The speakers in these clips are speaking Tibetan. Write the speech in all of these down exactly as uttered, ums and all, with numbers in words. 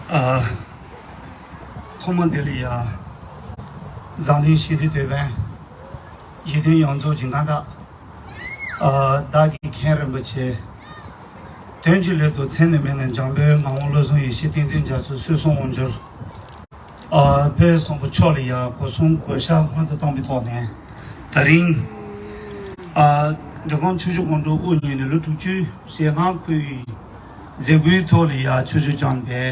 ཨ། ཐོག་མ་དེ་ལ་ཡ། འཛམ་གླིང་ཞི་བདེ་དོན་ཕན། ཡིད་བརྟན་ཡོངས་རྫོགས་ཀྱི་མངའ་བདག་ཨ། བདག་གི་མཁན་རིན་པོ་ཆེ། དོན་གྱི་སླད་དུ་མཚན་ནས་མེད་ནས་འཇམ་དཔལ་ངག་དབང་བློ་བཟང་ཡེ་ཤེས་བསྟན་འཛིན་རྒྱ་མཚོ་གསོལ་གསུམ་དབང་འབྱོར། ཨ། དཔལ་བཟང་པོ་མཆོག་ལ་ཡ་སྒོ་གསུམ་གུས་ཞབས་སྔོན་དུ་བཏང་བའི་ཐོག་ནས། ད་རིང་ཨ། འདི་ག་ཆུ་བཞི་སྒང་དྲུག་དབུ་བརྙེས་ནས་ལོ་དྲུག་ཅུ་ཞེ་ལྔ་འཁོར་བའི་མཛད་སྒོའི་ཐོག་ལ་ཡ་ཆོས་ཞུ་བསྐྱངས་པའི་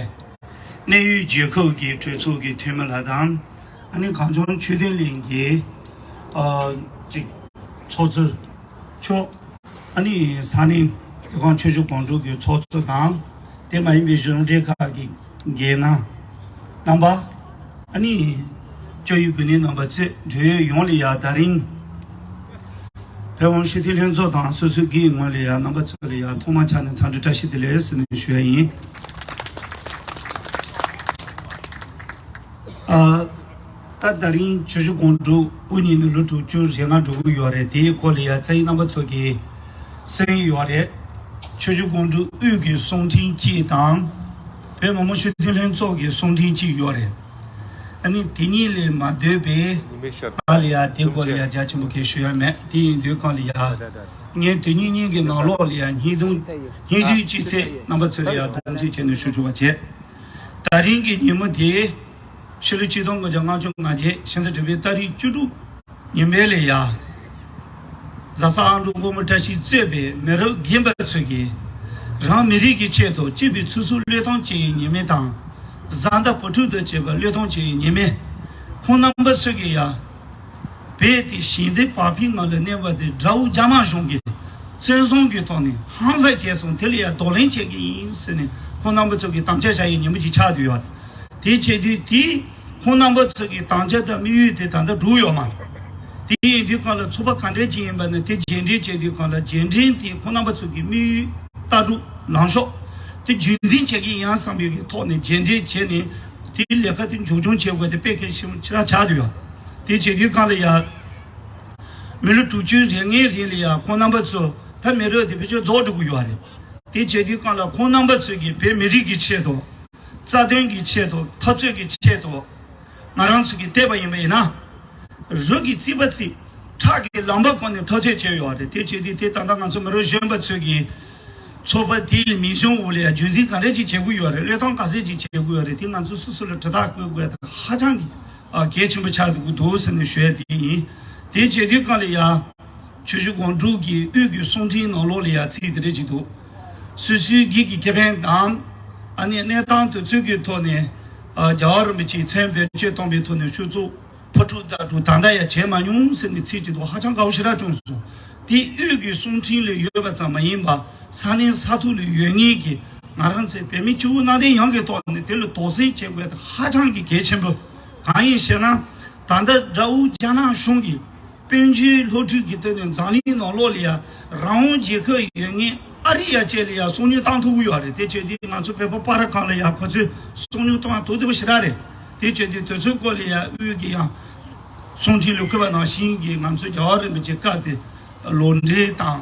གནད་ཡོད་རྒྱལ་ཁབ་ཀྱི་གྲོས་ཚོགས་ཀྱི་འཐུས་མི་ལགས་དང་། ཨ་ནི་གངས་ལྗོངས་ཆོས་ལྡན་གླིང་གི་ཨ། ཅིག་ཚོགས་གཙོ་མཆོག་ཨ་ནི་ས་གནས་དེ་ག་ཆུ་བཞི་སྒང་དྲུག་གི་ཚོགས་གཙོ་དང་། དེ་མ་ཡིན་པའི་གཞུང་འབྲེལ་ཁག་གི་འགན་ཁུར་རྣམ་པ། ཨ་ནི་སྐྱབས་ཡུལ་དགོན་གནས་རྣམ་པ་བཅས་འབྲེལ་ཡོད་ཡོངས་ལ་ཡ། ད་རིང་བོད་ཀྱི་སྤྱི་འཐུས་ལྷན་ཚོགས་དང་སོ་སོའི་སྒེར་ངོས་ལ་ཡ་རྣམ་པ་ཚོ་ལ་ཡ་ཐོག་མ་ཆ་ནས་འཚམས་འདྲི་བཀྲ་ཤིས་བདེ་ལེགས་ཟེར་ནས་ཞུ་ཡ་ཡིན། ཨ། ད་ད་རིང་ཆུ་བཞི་སྒང་དྲུག་དབུ་བརྙེས་ནས་ལོ་དྲུག་ཅུ་རེ་ལྔ་འགྲོ་གི་ཡོད་རེད། དེའི་སྐོར་ལ་ཡ་རྩ་ཡི་རྣམ་པ་ཚོ་གིས་གསན་ཡོད་རེད། ཆུ་བཞི་སྒང་དྲུག་དབུས་ཀྱི་གསུང་འཕྲིན་གཅིག་དང་། བོད་མི་མང་སྤྱི་འཐུས་ལྷན་ཚོགས་ཀྱི་གསུང་འཕྲིན་གཅིག་ཡོད་རེད། ཨ་ནི་དེ་གཉིས་ལས་མ་ལྡོག་པའི་ང་ལ་ཡ་དེ་སྐོར་ལ་ཡ་རྒྱ་ཆེན་པོ་གང་ཞུ་ཡ་མེད། དེ་ཡིན་དུས་གང་ལ་ཡ། ངས་དེ་གཉིས་གཉིས་ཀྱི་ནང་ལོགས་ལ་ཡ་སྙིང་དུང་སྙིང་བསྡུས་ཅིག་ཚེ་རྣམ་པ་ཚོ་ལ་ཡ་གདུང་འཛིན་བྱས་ནས་ཞུ་ཆོག་པ་བྱས། ད་རིང་གི་ཉིན་མོ་དེ་ཕྱི་ལོ་ཆིག་སྟོང་དགུ་བརྒྱ་ལྔ་བཅུ་ང་བརྒྱད་ཕྱི་ཟླ་དྲུག་པའི་ཏ་རིག་བཅུ་དྲུག་ཉིན་མོ་ལ་ཡ། བཟའ་ཟླ་ཨ་འབྲུག་མགོན་པོ་བཀྲ་ཤིས་གཙོས་པའི་མི་རབས་རྒན་པ་ཚོས་ཀྱིས་རང་མི་རིགས་ཀྱི་ཆེད་དུ་གཅེས་པའི་ཚུལ་གསུམ་བློས་གཏོང་བྱེད་ཡའི་ཉིན་མོ་དང་། བཟའ་ཟླ་བུ་ཕྲུག་དང་བཅས་པ་བློས་གཏོང་བྱེད་ཡའི་ཉིན་མོ། ཁོང་རྣམ་པ་ཚོས་ཀྱིས་ཡ། བོད་དེ་ཞི་བདེ་བག་ཕེབས་ངང་ལ་གནས་པ་དེ་དགྲ་བོ་རྒྱ་དམར་གཞུང་གིས་བཙན་བཟུང་གི་ཐོག་ནས་ཧང་སངས་བྱས་སོང་། དེ་ལ་ཡ་གདོང་ལེན་བྱེད་ཀྱི་ཡིན་ཟེར་ནས་ཁོང་རྣམ་པ་ཚོ་གིས་དམ་བཅའ་བཞག་ཡའི་ཉིན་མོ་ཅིག་ཆགས་བསྡད་ཡོད། དེ་བྱེད་དུས་དེ་ཁོང་རྣམ་པ་ཚོ་གི་དམ་བཅའ་དང་དམིགས་ཡུལ་དེ་ད་ལྟ་འགྲུབ་ཡོད་མ་རེད། དེ་ཡིན་དུས་གང་ལ་ཚོགས་པ་ག་འདྲས་ཅིག་ཡིན་པ་ནི་དེ་རྗེས་འབྲང་བྱེད་དུས་གང་ལ་རྗེས་འབྲང་དེ་ཁོང་རྣམ་པ་ཚོ་གི་དམིགས་ཡུལ་ལྟ་གྲུབ་ལངས་ཕྱོགས་དེ་རྒྱུན་འཛིན་བྱེད་ཀྱི་ཡིན་བསམ་པའི་གི་ཐོག་ནས་རྗེས་འབྲང་བྱས་ནས་དེའི་ལས་ཀ་དེ་མཇུག་སྐྱོང་བྱེད་དགོས་དེ་དཔེ་གལ་ཆེན་པོ་ཆེ་ར་ཆགས་བསྡད་ཡོད། དེ་བྱེད་དུས་གང་ལ་ཡ། མི་ལོ་དྲུག་ཅུའི་རིང་ལ་ཡ་ཁོང་རྣམ་པ་ཚོ་ད་མི་རབས་དེ་བེད་སྤྱོད་རྫོགས་འགྲོ་གི་ཡོད་རེད། དེ་བྱེད་དུས་གང་ལ་ཁོང་རྣམ་པ་ཚོས་ཀྱི་བོད་མི་རིགས་ཀྱི་ཆེད་དུ། རྩ་དོན་གྱི་ཆེད་དུ་འཐབ་རྩོད་ཀྱི་ཆེད་དུ། ང་རང་ཚོ་གིས་བལྟས་པ་ཡིན་པ་ཡིན་ན། རུ་གི་རྩིས་པ་རྩིས། ཁྲག་གི་ལམ་པ་ཁོ་ནས་འཐབ་རྩོད་བྱས་ཡོད་རེད། དེ་བྱེད་དུས་དེ་ད་ལྟ་ང་ཚོ་མི་རབས་གཞོན་པ་ཚོས་ཀྱི་ཚོགས་པ་དེའི་མིང་གཞུང་འོག་ལ་ཡ་རྒྱུན་འཛིན་ག་འདྲས་ཅིག་བྱེད་དགོས་ཡོད་རེད། བློས་གཏོང་ག་ཚད་ཅིག་བྱེད་དགོས་ཡོད་རེད། དེ་ང་ཚོ་སོ་སོ་ལ་དྲིལ་བསྒྲགས་བཀོད་དགོས་ཡ་དེ་ཧ་ཅང་གི་ཨ་གལ་ཆེན་པོ་ཆགས་འདུག་འདུག་ཟེར་ནས་ཞུ་ཡ་དེ་ཡིན། དེ་བྱེད་དུས་གང་ལ་ཡ། ཆུ་བཞི་སྒང་དྲུག་གི་དབུས་ཀྱི་གསུང་འཕྲིན་ནང་ལོགས་ལ་ཡ་ཚིག་དེ་འདྲ་ཅིག་འདུག་སོ་སོའི་སྒེར་གྱི་ཁེ་ཕན་དང་། ཨ་ནི་གནས་སྟངས་དུས་ཚོད་ཀྱི་ཐོག་ནས་ཨ་རྒྱལ་བ་རིན་པོ་ཆེའི་མཚན་བེད་སྤྱོད་བཏང་པའི་ཐོག་ནས་ཆོས་ཚོགས་ཕོ་ཕྲུག་དང་དུ་ད་ལྟ་ཡ་བྱས་མ་མྱོང་ཟེར་ནས་ཚིག་ཅིག་འདུག་ཧ་ཅང་དགའ་བོ་ཞེ་དྲག་བྱུང་སོང་། དེ་དབུས་ཀྱི་གསུང་འཕྲིན་ལ་ཡོད་པ་ཙམ་མ་ཡིན་པ་ས་གནས་ས་ཐོག་ལ་ཡོད་མཁན་གྱི་ང་རང་ཚོའི་བོད་མི་སྤྱི་བོ་གནམ་བསྟན་ཡོངས་ཀྱི་ཐོག་ནས་དེ་ལ་དོགས་སེལ་བྱེད་དགོས་དེ་ཧ་ཅང་གི་གལ་ཆེན་པོ། གང་ཡིན་ཞེ་ན། ད་ལྟ་དགྲ་བོ་རྒྱ་ནག་གཞུང་གིས། དཔལ་འབྱོར་སློབ་ཕྲུག་གི་སྟེང་ནས་འཛམ་གླིང་ནང་ལོགས་ལ་ཡ་རང་དབང་རྒྱལ་ཁབ་ཡོད་མཁན་ཨ་རི་ཡ་བཅས་ལ་ཡ་སོ་ཉུལ་བཏང་ཐུབ་ཀྱི་ཡོད་རེད། དེ་བྱས་དུས་ང་ཚོ་བོད་པ་སྤ་ར་ཁང་ལ་ཡ་ཁོ་ཚོས་སོ་ཉུལ་བཏང་ཐུབ་བསྡད་པ་ཞེ་དྲག་རེད། དེ་བྱས་དུས་དུས་ཚོད་སྐོར་ལ་ཡ་དབུས་ཀྱི་ཡང་གསུང་འཕྲིན་ལ་བཀོད་པ་ནང་བཞིན་གྱི་ང་ཚོ་རྒྱལ་བ་རིན་པོ་ཆེ་བཀའ་དེ་ལོ་འབྲེལ་དང་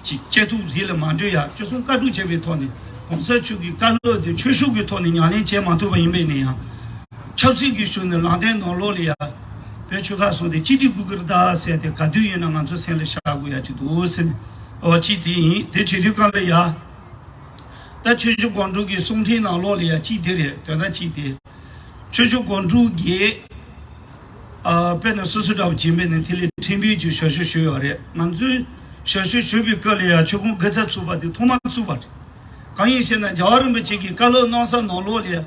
ཅིག་བཅད་ཐུབ་རིགས་ལ་མ་འགྲོ་ཡ་སྤྱི་གསུང་བཀའ་སྒྲུབ་བྱས་པའི་ཐོག་ནས་གོང་ས་མཆོག་གི་བཀའ་སློབ་དེ་ཆོས་ཕྱོགས་ཀྱི་ཐོག་ནས་ཉམས་ལེན་བྱས་མ་ཐུབ་པ་ཡིན་པས་ན་ཡང་། ཆབ་སྲིད་ཀྱི་ཕྱོགས་ནས་ལངས་དོན་ནང་ལོགས་ལ་ཡ། བོད་ཆོལ་ཁ་གསུམ་དེ་གཅིག་སྒྲིལ་དགོས་ཀྱི་རེད་ད་ཟེར་ཏེ་ག་དུས་ཡིན་ན་ང་ཚོ་སེམས་ལ་ཤར་དགོས་ཡ་གཅིག་འདུག་ཟེར་ནས། འོ་གཅིག་དེ་ཡིན། དེ་བྱེད་དུས་གང་ལ་ཡ། ད་ཆུ་བཞི་སྒང་དྲུག་གི་གསུང་འཕྲིན་ནང་ལོགས་ལ་ཡ་གཅིག་དེ་རེད། དོན་དག་གཅིག་དེ། ཆུ་བཞི་སྒང་དྲུག་གི་ཨ་དཔེར་ན་སོ་སོ་འདྲ་པོ་བྱིན་པས་ནས་དེ་ལས་ཁྲིམས་དཔོན་གྱི་ཞབས་ཞུ་ཞུས་ཡོད་རེད། ང་ཚོས་ཞབས་ཞུ་ཞུས་པའི་སྐབས་ལ་ཡ་ཆོས་ཁུངས་དགུ་རྩ་ཚུགས་པ་དེ་ཐོག་མར་བཙུགས་པ་རེད། གང་ཡིན་ཞེ་ན་རྒྱལ་བ་རིན་པོ་ཆེ་གི་བཀའ་སློབ་གནང་ས་ནང་ལོགས་ལ་ཡ།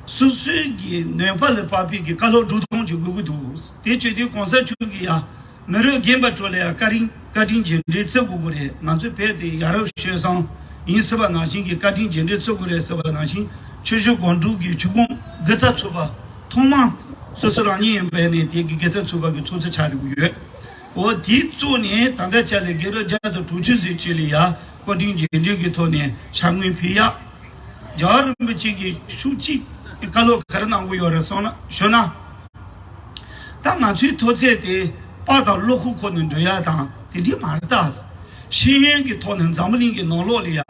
སོ་སོའི་གི་ནུས་པ་ལ་དཔག་པའི་གི་བཀའ་སློབ་སྒྲུབ་སྟངས་ཅིག་དགོས་ཀྱི་འདུག་དེ་བྱེད་དུས་གོང་ས་མཆོག་གིས་ཡ། མི་རབས་རྒན་པ་ཚོ་ལ་ཡ་བཀའ་དྲིན་བཀའ་དྲིན་རྗེས་དྲན་བརྩི་དགོས་ཀྱི་རེད། ང་ཚོ་བོད་དེ་ཡ་རབས་སྤྱོད་བཟང་ཡིན་ཟེར་བ་ནང་བཞིན་གྱི་བཀའ་དྲིན་རྗེས་དྲན་བརྩི་དགོས་རེད་ཟེར་བ་ནང་བཞིན་ཆུ་བཞི་སྒང་དྲུག་གི་ཆོས་ཁུངས་དགུ་རྩ་ཚུགས་པ་ཐོག་མ་སོ་སོ་རང་ཉིད་ཡིན་པས་ནས་དེ་གི་དགུ་རྩ་ཚུགས་པ་གི་ཚོགས་གཙོ་ཆགས་འགྲོ་གི་ཡོད། འོ་དེ་གཙོ་ནས་ད་ལྟ་ཆ་ལས་དགེ་རོ་བརྒྱ་དང་དྲུག་ཅུ་ཟིན་ཅུ་ལ་ཡ། བཀའ་དྲིན་རྗེས་དྲན་གྱི་ཐོག་ནས་ཕྱག་དངུལ་ཕུལ་ཡག་རྒྱལ་བ་རིན་པོ་ཆེ་གིས་ཤུགས་གཅིག་བཀའ་སློབ་ག་རེ་གནང་གི་ཡོད་རེད་སོང་ན་ཞུ་ན། ད་ང་ཚོའི་མཐོ་ཚད་དེ་པར་དང་གློག་ཁུག་ཁོ་ནས་འགྲོ་ཡག་དང་དེ་འདྲའི་མ་རེད་ད། ཤེས་ཡོན་གྱི་ཐོག་ནས་འཛམ་བུ་གླིང་གི་ནང་ལོགས་ལ་ཡ་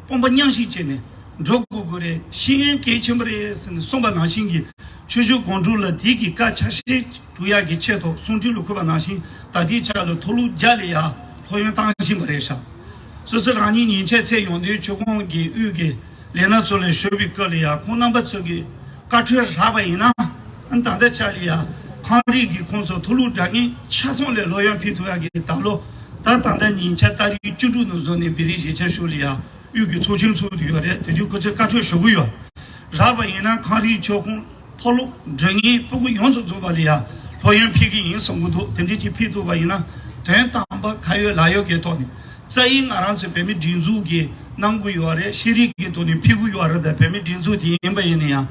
དཔུང་པ་མཉམ་གཤིབ་བྱས་ནས་འགྲོ་དགོས་ཀྱི་རེད། ཤེས་ཡོན་གལ་ཆེན་པོ་རེད་ཟེར་ནས་གསུངས་པ་ནང་བཞིན་གྱི་ཆོས་ཞུ་སྒོམ་སྒྲུབ་ལ་དེ་གི་བཀའ་ཆ་ཤས་སྒྲུབ་ཡག་གི་ཆེད་དུ་གསུང་འཕྲིན་ལ་འཁོད་པ་ནང་བཞིན་ད་ལྟའི་ཆ་ལ་མཐོ་སློབ་བརྒྱ་ལ་ཡ་སློབ་ཡོན་བཏང་བཞིན་པ་རེད་ཤག་སོ་སོ་རང་ཉིད་ཉིན་ཆད་ཚེ་ཡོང་དུས་ཆོས་ཁོངས་ཀྱི་དབུས་ཀྱི་ལས་སྣ་ཚོ་ལ་ཞུགས་པའི་སྐབས་ལ་ཡང་ཁོང་རྣམ་པ་ཚོ་གི་བཀའ་འཁྲོལ་རག་པ་ཡིན་ན། ཨ་ནི་ད་ལྟ་ཆ་ལ་ཡང་ཁང་རིགས་ཀྱི་ཁོངས་སུ་མཐོ་སློབ་འདྲ་མཉམ་ཆ་ཚང་ལ་སློབ་ཡོན་ཕུལ་ཐུབ་ཡག་གི་ད་ལོ་ད་ད་ལྟ་ཉིན་ཆ་ཏ་རིག་བཅུ་དྲུག་ནས་བཟུང་ནས་བོད་རིགས་གཞིས་ཆགས་ཤོག་ལ་ཡང་དབུས་ཀྱི་ཚོགས་ཆུང་ཚུགས་བསྡད་ཡོད་རེད། དེ་དུས་ཁོ་ཚོས་བཀའ་འཁྲོལ་ཞུ་གི་ཡོད། རག་པ་ཡིན་ན་ཁང་རིགས་ཆོས་ཁོངས་མཐོ་སློབ་འདྲ་མཉམ་སྤུ་གུ་ཡོངས་སུ་རྫོགས་པ་ལ་ཡང་སློབ་ཡོན་ཕུལ་གི་ཡིན་གསུང་གི་འདུག་དེ་འདྲས་ཅིག་ཕུལ་ཐུབ་པ་ཡིན་ན་དོན་དམ་པ་ཁ་ཡོད་ལག་ཡོད་ཀྱི་ཐོག་ནས་རྩ་ཡིག་ང་རང་ཚོའི་བོད་མི་སྒྲིག་འཛུགས་ཀྱིས་གནང་གི་ཡོད་རེད། ཤེས་རིག་གི་ཐོག་ནས་ཕུལ་གི་ཡོད་རེད། ད་བོད་མི་སྒྲིག་འཛུགས་དེ་ཡིན་པ་ཡིན་ན་ཡང་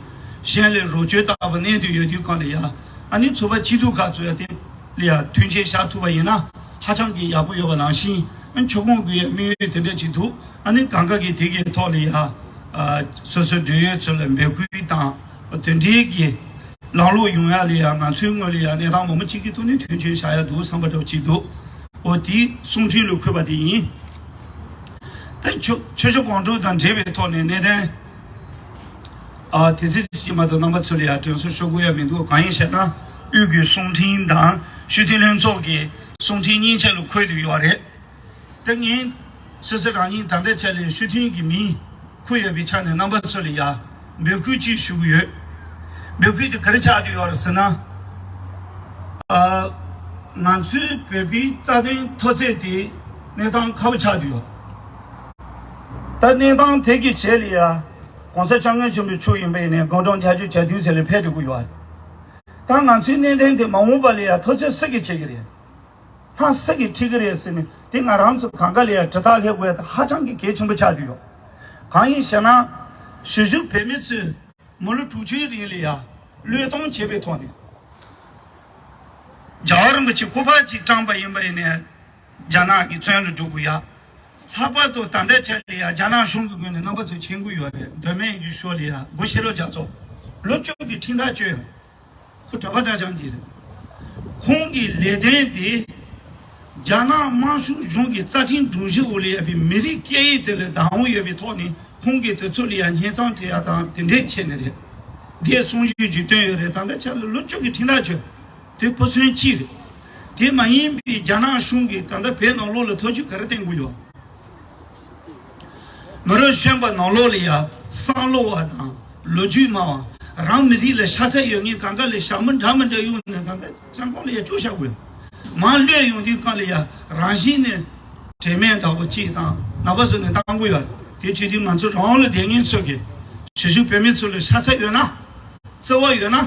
གཞན་ལ་རོགས་སྐྱོར་ལྟ་བུ་གནང་དུ་ཡོད་དུས་གང་ལ་ཡང་ཨ་ནི་ཚོགས་པ་སྐྱིད་སྡུག་ཁག་ཚོ་ཡང་དེ་ལ་ཡང་མཐུན་རྐྱེན་བཞག་ཐུབ་པ་ཡིན་ན་ཧ་ཅང་གི་ཡག་པོ་ཡོད་པ་ནང་བཞིན་ཨ་ནི་ཆོས་ཁོངས་ཀྱི་དམིགས་ཡུལ་དེ་འདྲ་ཅིག་འདུག་ཨ་ནི་གང་ག་གི་དེ་གའི་ཐོག་ལ་ཡང་སོ་སོའི་འབྲེལ་ཡོད་ཚོ་ལ་འབོད་སྐུལ་དང་དེ་འདྲའི་གི་ལམ་ལྷོང་ཡོང་ཡ་ལ་ཡ་ང་ཚོའི་ངོས་ལ་ཡ་གནས་སྟངས་མང་པོ་གཅིག་གི་ཐོག་ནས་མཐུན་རྐྱེན་བཞག་ཡ་འདུག་བསམ་པ་འདྲ་བོ་གཅིག་འདུག་འོ་དེ་གསུང་འཕྲིན་ལ་འཁོད་པ་དེ་ཡིན། ད་ཆོས་ཆོས་ཕྱོགས་གོང་འཕེལ་དང་འབྲེལ་བའི་ཐོག་ནས་གནད་དོན་ཨ་དེ་ཚེ་ཕྱི་མ་དང་རྣམ་པ་ཚོ་ལ་ཡ་དྲན་གསོ་ཞུ་དགོས་ཡ་མི་འདུག་གང་ཡིན་ཟེར་ན་དབུས་ཀྱི་གསུང་འཕྲིན་དང་ཤུགས་ལྡན་ལྷན་ཚོགས་ཀྱི་གསུང་འཕྲིན་གཉིས་ཆ་ལ་འཁོད་དུ་ཡོད་རེད། ད་ངས་སོ་སོ་རང་ཉིད་ད་ལྟའི་ཆ་ལ་ཤུགས་ལྡན་གྱི་མིང་འཁོད་ཡོད་པའི་ཆ་ནས་རྣམ་པ་ཚོ་ལ་ཡ་འབོད་སྐུལ་ཅིག་ཞུ་གི་ཡོད། འབོད་སྐུལ་དེ་ག་རེ་ཆགས་བསྡད་ཡོད་རེད་ཟེར་ན། ཨ། ང་ཚོའི་བོད་པའི་རྩ་དོན་མཐོ་ཚད་དེ་གནས་སྟངས་ཁག་པོ་ཆགས་བསྡད་ཡོད། ད་གནས་སྟངས་དེ་གི་ཆེད་ལ་ཡ་༸གོང་ས་༸སྐྱབས་མགོན་ཆེན་པོ་མཆོག་ཡིན་པ་ཡིན་ནའི་དགུང་གྲངས་བརྒྱད་ཅུ་གྱ་བདུན་ཙམ་ལ་ཕེབས་འགྲོ་གི་ཡོད་རེད། ད་ང་ཚོའི་གནད་དོན་དེ་མ་འོངས་པ་ལ་ཡ་མཐོ་ཚད་སུ་གིས་བྱེད་ཀྱི་རེད། ཧ་སེ་གི་ཁྲིད་ཀྱི་རེད་ཟེར་ནས་དེ་ང་རང་ཚོ་གང་ག་ལ་ཡང་དྲི་རྟགས་སླེབས་དགོས་ཡ་དེ་ཧ་ཅང་གི་གལ་ཆེན་པོ་ཆགས་བསྡད་ཡོད། གང་ཡིན་ཞེ་ན། གཞིས་བཞུགས་བོད་མི་ཚོས་མི་ལོ་དྲུག་ཅུའི་རིང་ལ་ཡ་བློས་གཏོང་བྱས་པའི་ཐོག་ནས། རྒྱལ་བ་རིན་པོ་ཆེ་སྐུ་པར་གཅིག་བཀྲམ་པ་ཡིན་པ་ཡིན་ནའི་རྒྱ་ནག་གི་བཙོན་ལ་འགྲོ་དགོས་ཡ། ལྷག་པར་དུ་ད་ལྟའི་ཆ་ལ་ཡ་རྒྱ་ནག་གཞུང་གི་ངོས་ནས་རྣམ་པ་ཚོས་མཁྱེན་གྱི་ཡོད་རེད། མདོ་སྨད་ཀྱི་ཕྱོགས་ལ་ཡ་སྒོ་ཤེས་རབ་རྒྱ་མཚོ་ལོ་བཅུ་གི་ཁྲིམས་ཐག་གཅོད་ཡོད། ཁོ་གྲྭ་པ་གྲྭ་རྐྱང་ཅིག་རེད། ཁོང་གི་ལས་དོན་དེ་རྒྱ་ནག་དམར་ཤོག་གཞུང་གི་རྩ་ཁྲིམས་སྒྲོམ་གཞི་འོག་ལ་ཡོད་པའི་མི་རིགས་སྐད་ཡིག་དེ་ལ་བདག་དབང་ཡོད་པའི་ཐོག་ནས་ཁོང་གིས་དེ་ཚོ་ལ་ཡང་སྙན་སེང་སྤྲད་ཡ་དང་དེ་འདྲས་བྱས་ནས་རེད། འདིའི་གསུང་བཤད་ཇུས་བཏོན་ཡོད་རེད། ད་ལྟ་ཆ་ལ་ལོ་བཅུ་གི་ཁྲིམས་ཐག་གཅོད་དེ་ཕོ་མཚན་གཅིག་རེད། དེ་མ་ཡིན་པའི་རྒྱ་ནག་གཞུང་གིས་ད་ལྟ་བོད་ནང་ལོགས་ལ་ཐབས་ཇུས་ག་རེ་བསྟན་གྱི་ཡོད། མི་རབས་གཞོན་པ་ནང་ལོགས་ལ་ཡ་བསམ་བློ་བ་དང་ལོ་རྒྱུས་སྨྲ་བ་རང་མི་རིགས་ལ་ཤ་ཚ་ཡོད་མཁན་གང་ག་ལ་ཞྭ་མོ་འདྲ་མི་འདྲ་གཡུག་ནས་གང་ག་སྤྱང་ཀོ་ལ་ཡ་བཅུག་བཞག་དགོས། མར་གློད་ཡོང་དུས་གང་ལ་ཡ་རང་བཞིན་ནས་དྲན་མེད་འདྲ་པོ་གཅིག་དང་རྣམ་པ་ཚོ་ནས་བཏང་གི་ཡོད། དེ་བྱེད་དུས་ང་ཚོ་རང་ལ་བསྡད་མཁན་ཚོ་གི་གཞིས་བཞུགས་བོད་མི་ཚོ་ལ་ཤ་ཚ་ཡོད་ན། བརྩེ་བ་ཡོད་ན།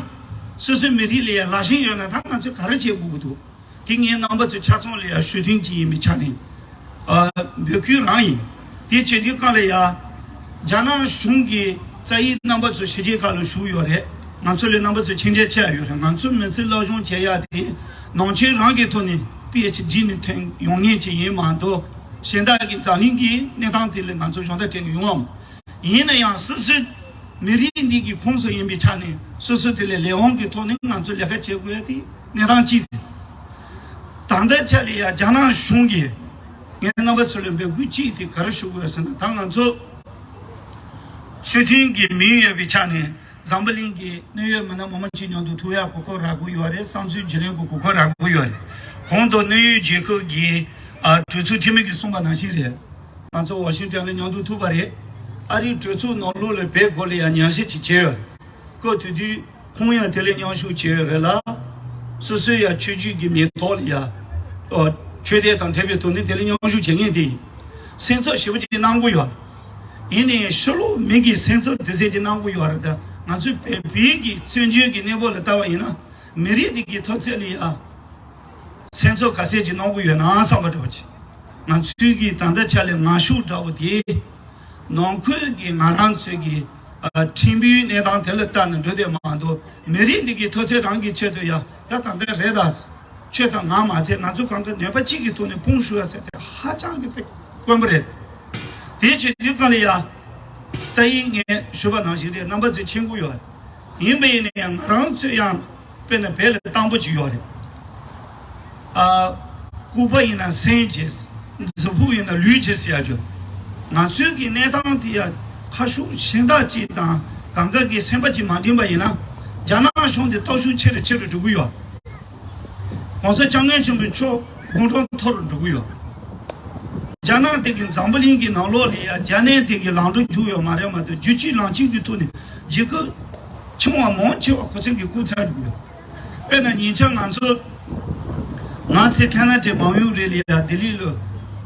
སོ་སོའི་མི་རིགས་ལ་ཡ་ལ་ཞེན་ཡོད་ན་ད་ང་ཚོས་ག་རེ་བྱེད་དགོས་ཀྱི་འདུག་དེ་ངའི་རྣམ་པ་ཚོ་ཆ་ཚང་ལ་ཡ་ཞུ་དོན་གཅིག་ཡིན་པའི་ཆ་ནས། ཨ། འབོད་སྐུལ་རང་ཡིན། དེ་བྱེད་དུས་གང་ལ་ཡ། རྒྱ་ནག་གཞུང་གི་རྩ་ཡིག་རྣམ་པ་ཚོ་ཕྱི་རྒྱལ་ཁག་ལ་ཞུགས་ཡོད་རེད། ང་ཚོ་ལས་རྣམ་པ་ཚོ་མཁྱེན་རྒྱ་ཆེ་ཡ་ཡོད་རེད། ང་ཚོ་མི་ཚེ་སློབ་སྦྱོང་བྱེད་ཡ་དེ་ནང་ཆོས་རང་གི་ཐོག་ནས་པི་ཨེཆ་ཌི་ནས་ཐོན་ཡོང་མཁན་ཅིག་ཡིན་མ་གཏོགས་གཞན་དག་གི་འཛམ་གླིང་གི་གནས་སྟངས་དེ་ལ་ང་ཚོ་སྦྱོང་བརྡར་སྤྲད་ནས་ཡོང་བ་མ། ཡིན་ན་ཡང་སོ་སོའི་མི་རིགས་འདི་གི་ཁོངས་སུ་ཡིན་པའི་ཆ་ནས་སོ་སོ་དེ་ལས་ལས་དབང་གི་ཐོག་ནས་ང་ཚོ་ལས་ཀ་བྱེད་དགོས་ཡ་དེ་གནས་སྟངས་གཅིག་རེད། ད་ལྟ་ཆ་ལ་ཡ་རྒྱ་ནག་གཞུང་གིས་ངའི་རྣམ་པ་ཚོ་ལ་འབོད་སྐུལ་གཅིག་དེ་ག་རེ་ཞུ་དགོས་ཟེར་ན་ད་ང་ཚོ་ཤེས་ཐོན་གྱི་མིང་ཡོད་པའི་ཆ་ནས་འཛམ་བུ་གླིང་གི་གནད་ཡོད་མི་སྣ་མང་པོ་ཅིག་མཉམ་དུ་ཐུག་ཡ་གོ་སྐབས་རག་གི་ཡོད་རེད། བསམ་ཚུལ་བརྗེ་ལེན་གྱི་གོ་སྐབས་རག་གི་ཡོད་རེད། གོང་དུ་གནད་ཡོད་རྒྱལ་ཁབ་ཀྱི་ཨ་གྲོས་ཚོགས་འཐུས་མི་གིས་གསུངས་པ་ནང་བཞིན་རེད། ང་ཚོ་ཝ་ཤིང་ཏོན་ལ་མཉམ་དུ་ཐུག་པ་རེད། ཨ་རིའི་གྲོས་ཚོགས་ནང་ལོགས་ལ་བོད་སྐོར་ལ་ཡང་ཉམས་ཞིབ་ཅིག་བྱས་ཡོད། སྐབས་དེ་དུས་ཁོང་ཡང་དེ་ལ་མཉམ་ཞུགས་བྱས་ཡོད་རེད་ལ། སོ་སོའི་ཡང་ཆོས་བརྒྱུད་ཀྱི་མི་ཐོག་ལ་ཡང་ཨོ་ཆོས་དད་དང་འབྲེལ་བའི་ཐོག་ནས་དེ་ལ་མཉམ་ཞུགས་བྱེད་མཁན་དེ་ཡིན། སེམས་འཚབ་ཞེ་པོ་ཅིག་གནང་གི་ཡོད། ཡིན་ནའི་ཕྱི་ལོགས་མི་གི་སེམས་འཚབ་དེ་ཚད་ཅིག་གནང་གི་ཡོད་རེད། ད་ང་ཚོའི་བོད་པའི་གི་བཙན་བྱོལ་གྱི་གནས་བབ་ལ་ལྟ་བ་ཡིན་ན། མི་རིགས་འདི་གི་མཐོ་ཚད་ལ་ཡ་སེམས་ཚོར་ག་ཚད་ཅིག་གནང་གི་ཡོད་ན་བསམ་པ་འདྲ་པོ་ཅིག་ང་ཚོའི་གི་ད་ལྟ་ཆ་ལས་ངར་ཤུགས་འདྲ་པོ་དེ་ནང་ཁུལ་གྱི་ང་རང་ཚོའི་གི་ཨ་ཁྲིམས་དཔོན་གནས་སྟངས་དེ་ལ་ལྟ་ནས་འགྲོ་དེ་མ་གཏོགས་མི་རིགས་འདི་གི་མཐོ་ཚད་རང་གི་ཆེད་དུ་ཡ་ད་ད་ལྟ་རེད་ད། ཆོས་དང་ང་མ་ཚད་ང་ཚོ་གང་ག་ནུས་པ་གཅིག་གི་ཐོག་ནས་དཔུང་ཤུགས་ཡ་ཟེར་དེ་ཧ་ཅང་གི་དཔེ་དཀོན་པོ་རེད། དེ་བྱེད་དུས་གང་ལ་ཡ། རྩ་ཡིག་ངས་ཞུས་པ་ནང་བཞིན་རེད། རྣམ་པ་ཚོས་མཁྱེན་གྱི་ཡོད་རེད། ཡིན་པ་ཡིན་ན་ཡང་ང་རང་ཚོས་ཡང་དཔེར་ན་བོད་ལ་གཏམ་དཔེ་ཅིག་ཡོད་རེད། ཨ། ལྐུགས་པ་ཡིན་ན་སེམས་ཀྱི། མཛུབ་ཕུག་ཡིན་ན་ལུས་ཀྱི་ཟེར་ཡ་ཅིག་ང་ཚོའི་གི་གནས་སྟངས་དེ་ཡ་ཁ་ཤུགས་གཞན་དག་ཅིག་དང་གང་ག་གི་སེམས་པ་ཅིག་མ་འགྲིམ་པ་ཡིན་ན། རྒྱ་ནག་གཞུང་དེ་སྟོབས་ཤུགས་ཆེ་རུ་ཆེ་རུ་འགྲོ་གི་ཡོད། ༸གོང་ས་༸སྐྱབས་མགོན་ཆེན་པོ་མཆོག་དགུང་གྲངས་མཐོ་རུ་འགྲོ་གི་ཡོད། རྒྱ་ནག་དེ་གི་འཛམ་བུ་གླིང་གི་ནང་ལོགས་ལ་ཡ་རྒྱ་ནག་དེ་གི་ལམ་འགྲོ་རྒྱུག་ཡོད་མ་རེད་མ་གཏོགས། རྒྱུད་གཅིག་ལམ་གཅིག་གི་ཐོག་ནས་རྒྱལ་ཁབ་ཆུང་བ་མང་ཆེ་བ་ཁོ་ཚོ་གིས་བཀུག་ཚར་འདུག་ཡོད། དཔེར་ན་ཉེ་ཆར་ང་ཚོ་ང་ཚོའི་ཁ་ན་ཌའི་མང་ཡུལ་རེད་ལ་ཡ་ལྡི་ལི་ལ་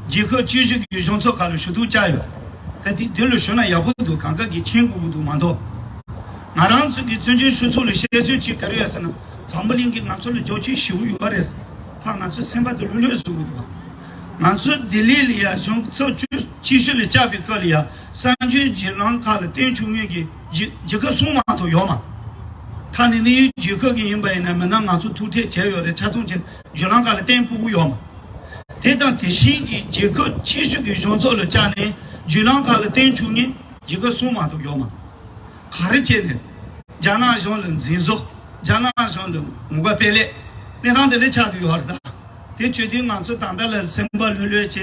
རྒྱལ་ཁབ་ཆེ་ཤོས་ཀྱི་གཞུང་ཚབ་ཁག་ལ་ཞུ་གཏུག་བཅར་ཡོད། ད་དེ་འདི་ལ་ཞུ་ན་ཡག་པོ་འདུག་གང་ག་གིས་མཁྱེན་དགོས་ཀྱི་འདུག་མ་གཏོགས། ང་རང་ཚོ་གི་བཙན་བྱོལ་སྤྱི་ཚོགས་ལ་བཤད་ཚུལ་གཅིག་ག་རེ་ཡོད་ཟེར་ན། འཛམ་བུ་གླིང་གིས་ང་ཚོ་ལ་རྒྱབ་སྐྱོར་ཞེ་པོ་ཡོད་རེད། ཕར་ང་ཚོའི་སེམས་པ་དེ་ལྷོད་ལྷོད་བཟོ་གི་འདུག་ང་ཚོ་ལྡི་ལི་ལ་ཡ་གཞུང་ཚབ་ཆེ་ཤོས་ལ་བཅར་བའི་སྐབས་ལ་ཡ་གསར་འགྱུར་བརྒྱུད་ལམ་ཁག་ལ་བསྟན་བཅུག་མཁན་གྱི་རྒྱལ་རྒྱལ་ཁབ་གསུམ་མ་གཏོགས་ཡོད་མ། ཐ་ན་གནས་ཡུལ་རྒྱལ་ཁབ་ཀྱི་ཡིན་པ་ཡིན་ན་མིན་ན་ང་ཚོ་ཐུག་འཕྲད་བྱས་ཡོད་རེད། ཆ་ཚང་ཅིག་བརྒྱུད་ལམ་ཁག་ལ་བསྟན་ཕོད་ཀྱི་ཡོད་མ། དེ་དང་དེ་བཞིན་གྱི་རྒྱལ་ཁབ་ཆེ་ཤོས་ཀྱི་གཞུང་ཚབ་ལ་བཅར་ནས་བརྒྱུད་ལམ་ཁག་ལ་བསྟན་བཅུག་མཁན་རྒྱལ་ཁབ་གསུམ་མ་གཏོགས་ཡོད་མ། ག་རེ་བྱས་ནས། རྒྱ་ནག་གཞུང་ལ་འཛིན་བཟུང་། རྒྱ་ནག་གཞུང་ལ་ངུ་སྐད་སྤེལ་ལད། གནས་སྟངས་དེ་འདྲ་ཆགས་བསྡད་ཡོད་རེད་ད། དེ་བྱེད་དུས་ང་ཚོ་ད་ལྟ་ལ་སེམས་པ་ལྷོད་ལྷོད་བྱས་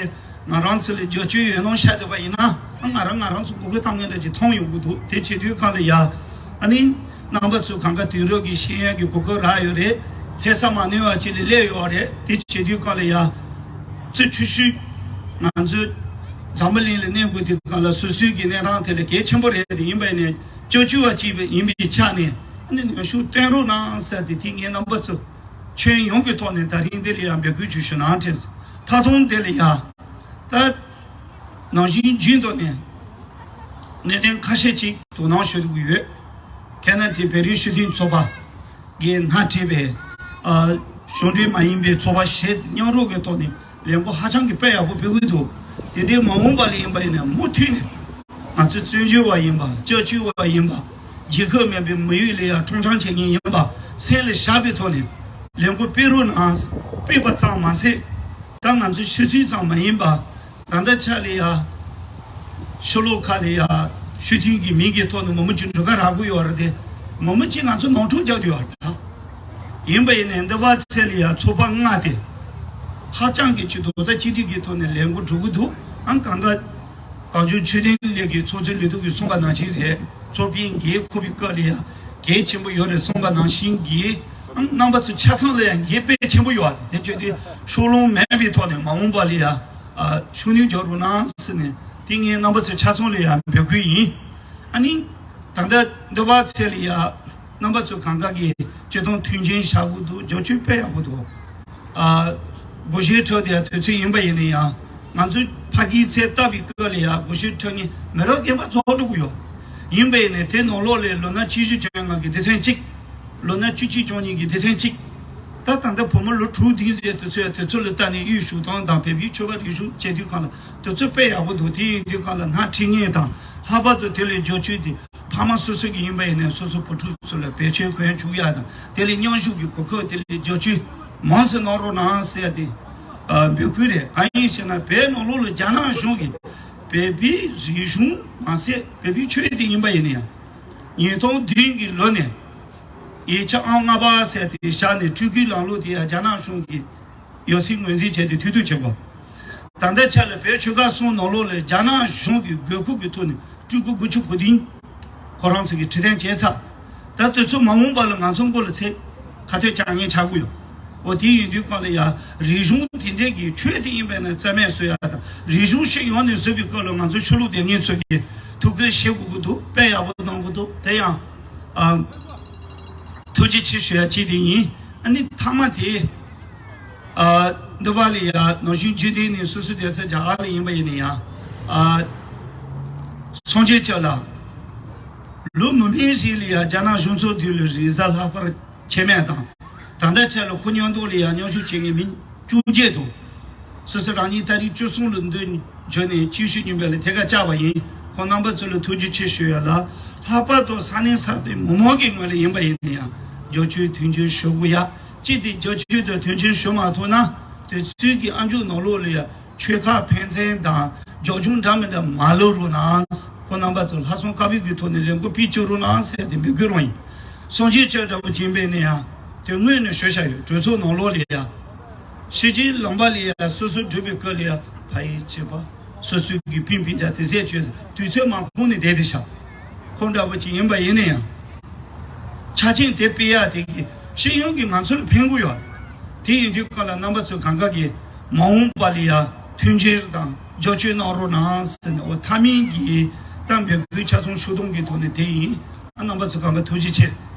ང་རང་ཚོ་ལ་རྒྱབ་སྐྱོར་ཡོད་མནོ་བཤད་བསྡད་པ་ཡིན་ན། ང་རང་ང་རང་ཚོ་མགོ་སྐོར་བཏང་མཁན་འདྲ་ཅིག་མཐོང་ཡོང་གི་འདུག་དེ་བྱེད་དུས་གང་ལ་ཡ། ཨ་ནི། རྣམ་པ་ཚོ་གང་ག་དུས་རབས་ཀྱི་ཤེས་ཡོན་གྱི་གོ་སྐབས་རག་ཡོད་རེད། ཐེ་ཚོམ་མ་ནུས་པ་ཅིག་ལ་སླེབས་ཡོད་རེད། དེ་བྱེད་དུས་གང་ལ་ཡ། ཚུར་ཆུ་ཤུལ། ང་ཚོས་འཛམ་བུ་གླིང་ལ་གནས་དགོས་དུས་གང་ལ་སོ་སོའི་གི་གནས་སྟངས་དེ་ལ་གལ་ཆེན་པོ་རེད། དེ་ཡིན་པ་ཡིན་ནའི་སྐྱབས་བཅོལ་བ་གཅིག་ཡིན་པའི་ཆ་ནས་ཨ་ནི་གནོན་ཤུགས་བཏོན་རོགས་གནང་ཟེར་ཏེ། དེ་ངས་རྣམ་པ་ཚོ་ཁྱོན་ཡོངས་ཀྱི་ཐོག་ནས་ད་རིང་འདི་ལ་ཡང་འབོད་སྐུལ་ཅིག་ཞུ་གནང་དྲན། མཐའ་སྡོམ་དེ་ལ་ཡ། ད། ནང་བཞིན་རྒྱུན་དུ་ནས་གནད་དོན་ཁ་ཤས་ཅིག་དོ་སྣང་ཞུ་འདོད་ཡོད། ཁ་ན་ཌའི་བོད་རིགས་སྤྱི་མཐུན་ཚོགས་པ་གིས་སྣེ་ཁྲིད་པའི་ཨ་གཞུང་འབྲེལ་མ་ཡིན་པའི་ཚོགས་པ་བཞི་མཉམ་རུབ་ཀྱི་ཐོག་ནས་ལས་འགུལ་ཧ་ཅང་གི་དཔེ་ཡག་པོ་སྤེལ་གྱི་འདུག་དེ་འདྲའི་མ་འོངས་པ་ལ་ཡིན་པ་ཡིན་ན་མུ་མཐུད་ནས་ང་ཚོ་བཙན་བྱོལ་བ་ཡིན་པ། སྐྱབས་བཅོལ་བ་ཡིན་པ། རྒྱལ་ཁབ་མེད་པའི་མི་ཡུལ་ལ་ཡང་ཁྲོམ་ཁྲམ་བྱེད་མཁན་ཡིན་པ་སེམས་ལ་བཞག་པའི་ཐོག་ནས་ལས་འགུལ་སྤེལ་རོགས་གནང་། སྤེལ་བ་ཙམ་མ་ཟད། ད་ང་ཚོའི་ཆོས་ཚུལ་ཙམ་མ་ཡིན་པ། ད་ལྟ་ཆ་ལ་ཡ། ཕྱི་ལོགས་ཁག་ལ་ཡ། སྤྱི་མཐུན་གྱི་མིང་གི་ཐོག་ནས་མི་མང་ཅིག་འགྲོ་ཁ་རག་གི་ཡོད་རེད་དེ། མི་མང་ཅིག་ང་ཚོ་ནོར་འཁྲུལ་རྒྱག་གི་ཡོད་རེད་ད། ཡིན་པ་ཡིན་ནའི་འདི་བར་ཚེ་ལ་ཡ་ཚོགས་པ་ལྔ་དེ། ཧ་ཅང་གི་ཆེད་དུ་ད་གཅིག་སྒྲིལ་གྱི་ཐོག་ནས་ལས་འགུལ་འགྲོ་གི་འདུག་ཨང་གང་ག་གངས་ལྗོངས་ཆོས་ལྡན་གླིང་གི་ཚོགས་གཙོ་ལས་ཐོག་གིས་གསུངས་པ་ནང་བཞིན་རེད། ཚོགས་པའི་འགན་འཁུར་བའི་སྐབས་ལ་ཡ་འགན་ཆེན་པོ་ཡོད་རེད་གསུངས་པ་ནང་བཞིན་གྱི། ཨང་རྣམ་པ་ཚོ་ཆ་ཚང་ལ་ཡ་འགན་དཔེ་ཆེན་པོ་ཡོད་རེད། དེ་བྱས་ཏེ་ཕྱོགས་ལྷུང་མེད་པའི་ཐོག་ནས་མ་འོངས་པ་ལ་ཡ། ཨ་ཤུགས་སྣོན་རྒྱག་རོགས་གནང་ཟེར་ནས་དེ་ངས་རྣམ་པ་ཚོ་ཆ་ཚང་ལ་ཡང་འབོད་སྐུལ་ཡིན། ཨ་ནི། ད་ལྟ་འདི་བར་ཚེ་ལ་ཡ། རྣམ་པ་ཚོ་གང་ག་གིས་སྤྱིར་བཏང་མཐུན་རྐྱེན་བཞག་དགོས་འདུག་རྒྱབ་སྐྱོར་སྤེལ་ཡག་པོ་འདུག་ཨ་སྒོར་གཞས་འཁྲབ་དེ་ཡང་དུས་ཚོད་ཡིན་པ་ཡིན་ན་ཡང་། ང་ཚོ་ཕ་གིའི་ཚེ་བཏབ་པའི་སྐབས་ལ་ཡ་སྒོར་གཞས་འཁྲབ་མཁན་མི་རབས་རྒན་པ་རྫོགས་འགྲོ་གི་ཡོད། ཡིན་པ་ཡིན་ནའི་དེ་ནང་ལོགས་ལ་ལོ་ན་ཆེ་ཤོས་བྱུང་ང་གི་སྡེ་ཚན་གཅིག་ལོ་ན་བཅུ་གཅིག་བཅུ་གཉིས་ཀྱི་སྡེ་ཚན་གཅིག་ད་ད་ལྟ་བུ་མོ་ལོ་དྲུག་བདུན་ཟེར་དུས་ཚོད་དུས་ཚོད་ལ་ལྟ་ནས་དབུས་གཞུང་དང་དང་བོད་པའི་ཆོས་པ་རིག་གཞུང་བྱེད་དུས་གང་ལ་དུས་ཚོད་དཔེ་ཡག་པོ་འདུག་དེ་ཡིན་དུས་གང་ལ་སྣེ་ཁྲིད་མཁན་དང་ལྷག་པར་དུ་དེ་ལས་རྒྱབ་སྐྱོར་དེ་ཕ་མ་སོ་སོ་གི་ཡིན་པ་ཡིན་ནའི་སོ་སོ་བུ་ཕྲུག་ཚོ་ལ་བེད་སྤྱོད་གོ་ཡ་བཅུག་ཡ་དང་དེ་ལས་མཉམ་ཞུགས་ཀྱི་གོ་སྐབས་དེ་ལས་རྒྱབ་སྐྱོར་མང་ཙམ་གནང་རོགས་གནང་ཟེར་ཡ་དེ་འབོད་སྐུལ་རེད། གང་ཡིན་ཞེ་ན་བོད་ནང་ལོགས་ལ་རྒྱ་ནག་གཞུང་གིས་བོད་པའི་རིག་གཞུང་མ་ཟད་བོད་པའི་ཆོས་དེ་ཡིན་པ་ཡིན་ན་ཡང་ཉིས་སྟོང་བདུན་གྱི་ལོ་ནས། ཡིག་ཆ་ཨང་ལྔ་པ་ཟེར་དེ་བཞག་ནས་སྤྲུལ་སྐུའི་ལམ་ལུགས་དེ་ཡང་རྒྱ་ནག་གཞུང་གིས་ཡང་སྲིད་ངོས་འཛིན་བྱས་ཏེ་མཐུད་གཏུག་བྱེད་དགོས། ད་ལྟའི་ཆ་ལ་བོད་ཆོལ་ཁ་གསུམ་ནང་ལོགས་ལ་རྒྱ་ནག་གཞུང་གི་དགོས་མཁོ་གི་ཐོག་ནས་སྤྲུལ་སྐུ་དགུ་བཅུ་གོ་བདུན་ཁོ་རང་ཚོ་གིས་ཁྲི་སྟོན་བྱས་ཚར། ད་དུས་ཚོད་མ་འོངས་པ་ལ་ང་ཚོ་མགོ་ལ་ཚེ་ཁ་གཏད་བཅག་མཁན་ཆགས་ཀྱི་ཡོད། འོ་དེ་ཡིན་དུས་གང་ལ་ཡང་རིག་གཞུང་དེ་འདྲས་ཀྱི་ཆོས་དེ་ཡིན་པས་ན་རྩ་མེད་བཟོ་ཡ་དང་རིག་གཞུང་ཤེས་ཡོན་ནས་བཟོ་བའི་སྐོར་ལ་ང་ཚོ་ཆོས་ལུགས་སྡེ་ངེས་ཚོ་གིས་ཐུགས་ཁུར་བཞེས་དགོས་ཀྱི་འདུག་དཔེ་ཡག་པོ་གནང་གི་འདུག་དེ་ཡང་ཨ་ཐུགས་རྗེ་ཆེ་ཞུ་ཡ་གཅིག་དེ་ཡིན། ཨ་ནི་མཐའ་མ་དེ་ཨ་འདི་པ་ལ་ཡ་ནང་བཞིན་རྒྱུན་ལྡན་ནས་སོ་སོ་བསྡད་ས་རྒྱ་གར་ལ་ཡིན་པ་ཡིན་ན་ཡང་ཨ་སངས་རྒྱས་ཆོས་ལ་ལོ་མི་མིན་ཞིག་ལ་ཡ་རྒྱ་ནག་གཞུང་ཚབ་དུས་ལ་རེས་གཟའ་ལྷག་པར་ཁྱད་མེད་དང་། ད་ལྟའི་ཆ་ལ་ཁོ་མཉམ་དུ་ལ་ཡང་མཉམ་ཞུགས་བྱེད་མཁན་མི་བཅོ་བརྒྱད་དང་། སོ་སོ་རང་ཉིད་ཏ་རིག་བཅུ་གསུམ་ལ་འདི་འབྱོར་ནས་ཆིབས་ཞབས་གཉིས་པ་ལ་ཐད་ཀར་བཅར་བ་ཡིན། ཁོང་རྣམ་པ་ཚོ་ལ་ཐུགས་རྗེ་ཆེ་ཞུ་ཡ་ལ་ལྷག་པར་དུ་ས་གནས་གསར་པའི་མི་མང་གི་ངོས་ལ་ཡིན་པ་ཡིན་ན་ཡང་རྒྱབ་སྐྱོར་མཐུན་འགྱུར་ཞུ་དགོས་ཡ། གཅིག་དེ་རྒྱབ་སྐྱོར་དང་མཐུན་འགྱུར་ཞུ་མ་ཐུབ་ན་དུས་ཚོད་ཀྱི་ཨ་མཆོག་ནང་ལོགས་ལ་ཡ་ཆོལ་ཁ་ཕན་ཚུན་དང་ རྒྱབ་ལྗོངས་འདྲ་མི་འདྲ་མ་ལོག་རོགས་གནང་། ཁོང་རྣམ་པ་ཚོ་ལྷག་བསམ་དཀར་པོའི་གི་ཐོག་ནས་ལས་འགུལ་སྤེལ་བཅུག་རོགས་གནང་ཟེར་ཏེ་འབོད་སྐུལ་རང་ཡིན། གསུང་ཆོས་བཅས་འདྲ་པོ་བྱིན་པས་ནས་ཡང་དེ་སྔོན་ནས་ཞུ་བཞག་ཡོད། གྲོས་ཚོགས་ནང་ལོགས་ལ་ཡ། ཕྱི་རྒྱལ་ལམ་པ་ལ་ཡ་སོ་སོ་སྒྲུབ་པའི་སྐོར་ལ་ཡ་ཕ་ཡི་བྱེད་པ། སོ་སོའི་གི་ཕིང་ཕིང་ཅག་དེ་ཟས་བཅོས་དུས་ཚོད་མ་ཁོང་ནས་བསྡད་དེ་ཤག་ཁོང་འདྲ་པོ་ཅིག་ཡིན་པ་ཡིན་ན་ཡང་། ཆ་རྐྱེན་དེ་སྤེལ་ཡ་དེ་གི་སྤྱི་ཡོངས་ཀྱི་ང་ཚོ་ལ་ཕན་གི་ཡོད། དེ་ཡིན་དུས་སྐབས་ལ་རྣམ་པ་ཚོ་གང་ག་གི་མ་འོངས་པ་ལ་ཡ་མཐུན་སྒྲིལ་དང་རྒྱབ་སྐྱོར་གནང་རོགས་གནང་ཟེར་ནས། འོ་མཐའ་མའི་གི་གཏམ་འབོད་སྐུལ་ཆ་ཚང་ཤོག་སྟོང་གི་ཐོག་ནས་དེ་ཡིན། ཨ་རྣམ་པ་ཚོ་གང་ག་ཐུགས་རྗེ་ཆེ།